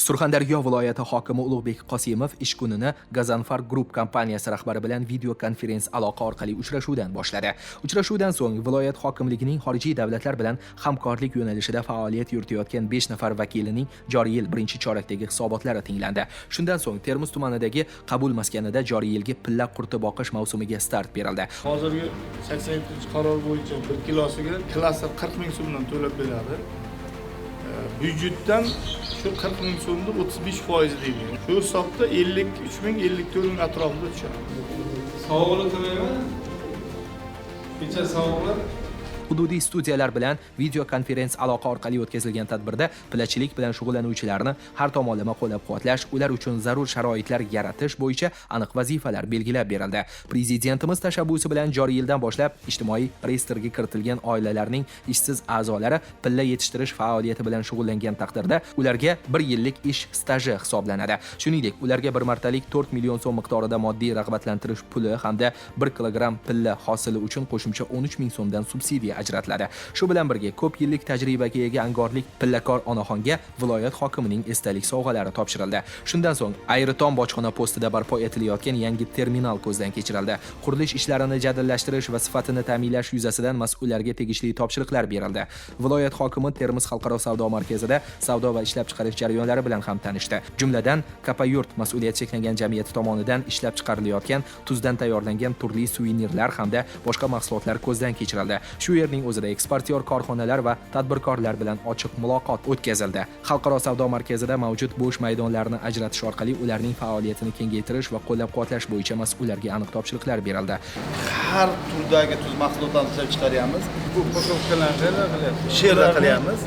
Surxondaryo viloyati hokimi Ulug'bek Qosimov ish kunini Gazanfar Group kompaniyasi rahbari bilan video konferens aloqa orqali uchrashuvdan boshladi. Uchrashuvdan so'ng viloyat hokimligining xorijiy davlatlar bilan hamkorlik yo'nalishida faoliyat yuritayotgan 5 nafar vakilining joriy yil birinchi chorakdagi hisobotlari tinglandi. Shundan so'ng Termiz tumanidagi qabul maskanida joriy yilgi pilla qurti boqish mavsumiga start berildi. Hozirgi 87-qaror bo'yicha 1 kilosiga klaster 40 ming so'mdan to'lab beradi. Byudjetdan shu 40 ming so'mni 35% deydi. Shu hisobda 53 ming, 54 ming atrofida tushadi. Sovug'ini qilmayman. Kecha sovuqlar. Hududiy studiyalar bilan video konferens aloqa orqali o'tkazilgan tadbirda pillachilik bilan shug'ullanuvchilarni har tomonlama qo'llab-quvvatlash, ular uchun zarur sharoitlar yaratish bo'yicha aniq vazifalar belgilab berildi. Prezidentimiz tashabbusi bilan joriy yildan boshlab ijtimoiy reyestrga kiritilgan oilalarning ishsiz a'zolari pilla yetishtirish faoliyati bilan shug'ullangan taqdirda ularga bir yillik ish staji hisoblanadi. Shuningdek, ularga bir martalik 4 million so'm miqdorida moddiy rag'batlantirish puli hamda 1 kilogramm pilla hosili uchun qo'shimcha 13 ming so'mdan subsidiya ajratiladi. Shu bilan birga ko'p yillik tajribaga ega angorlik pillakor onaxonga viloyat hokimining esdalik sovg'alari topshirildi. Shundan so'ng Ayritom bojxona postida barpo etilayotgan yangi terminal ko'zdan kechirildi. Qurilish ishlarini jadallashtirish va sifatini ta'minlash yuzasidan mas'ullarga tegishli topshiriqlar berildi. Viloyat hokimi Termiz xalqaro savdo markazida savdo va ishlab chiqarish jarayonlari bilan ham tanishdi. Jumladan, Kapayurt mas'uliyati cheklangan jamiyati tomonidan ishlab chiqarilayotgan tuzdan tayyorlangan turli suvenirlar hamda boshqa mahsulotlar ko'zdan kechirildi. Shu yerning o'zida eksportyor korxonalar va tadbirkorlar bilan ochiq muloqot o'tkazildi. Xalqaro savdo markazida mavjud bo'sh maydonlarni ajratish orqali ularning faoliyatini kengaytirish va qo'llab-quvvatlash bo'yicha mas'ullarga aniq topshiriqlar berildi. Har turdagi tuz mahsulotlarini ishlab chiqaryapmiz. Bu упаковка larni qayerda qilyapsiz? Shu yerda qilyapmiz.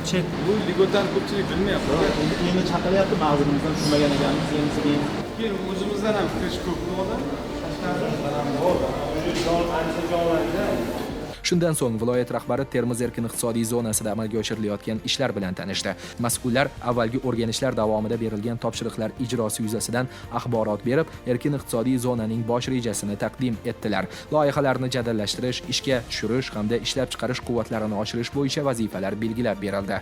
Bu льгота ni ko'pchilik bilmayapti. Endi chaqiryapti, mag'zimizdan tushmagan ekanmiz endi keyin. Keyin o'zimizdan ham kirish ko'p odam. Ancha jonlangan. Shundan so'ng viloyat rahbari Termiz erkin iqtisodiy zonasida amalga oshirilayotgan ishlar bilan tanishdi. Mas'ullar avvalgi o'rganishlar davomida berilgan topshiriqlar ijrosi yuzasidan axborot berib, erkin iqtisodiy zonaning bosh rejasini taqdim etdilar. Loyihalarni jadallashtirish, ishga tushirish hamda ishlab chiqarish quvvatlarini oshirish bo'yicha vazifalar belgilab berildi.